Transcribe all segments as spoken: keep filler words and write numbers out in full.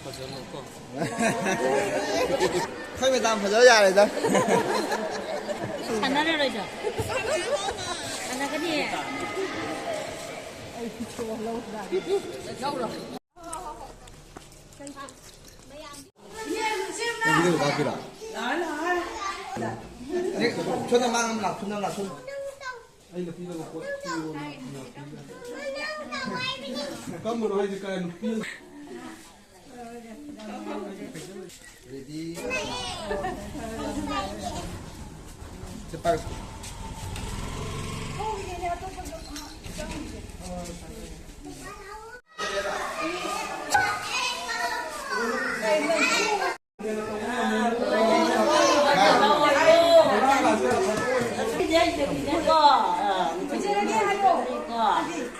ꯐꯖꯅꯀꯣ꯫ ꯑꯩꯈꯣꯏ ꯃꯦꯗꯥꯝ ꯐꯖꯕ ꯌꯥꯔꯦꯗ꯫ ꯁꯥꯟꯅꯔꯔꯣꯏꯗ꯭ꯔꯣ? ꯁꯥꯟꯅꯒꯅꯤꯌꯦ꯫ ꯅꯪ ꯚꯤꯗꯤꯑꯣ ꯀꯥꯞꯄꯤꯔꯣ? ꯁꯣꯝꯗ ꯃꯥ ꯑꯃ ꯂꯥꯛ-, ꯁꯣꯝꯗ ꯂꯥꯛ-, ꯁꯣꯝꯗ꯫ ꯑꯩꯅ ꯄꯤꯗꯕ ꯄꯣꯠ ꯄꯤꯌꯣꯅ ꯄꯤꯔꯛꯄꯅꯤꯅ꯫ ꯀꯔꯝꯕꯅꯣ ꯍꯥꯏꯁꯦ? ꯀꯥꯏ ꯅꯨꯄꯤ? Ready? ꯁꯦ, ꯄꯥꯏꯌꯨ꯫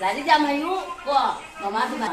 ꯂꯥꯏꯔꯤꯛ ꯌꯥꯝ ꯍꯩꯌꯨ ꯀꯣ, ꯃꯃꯥꯗꯤ ꯃꯥ꯫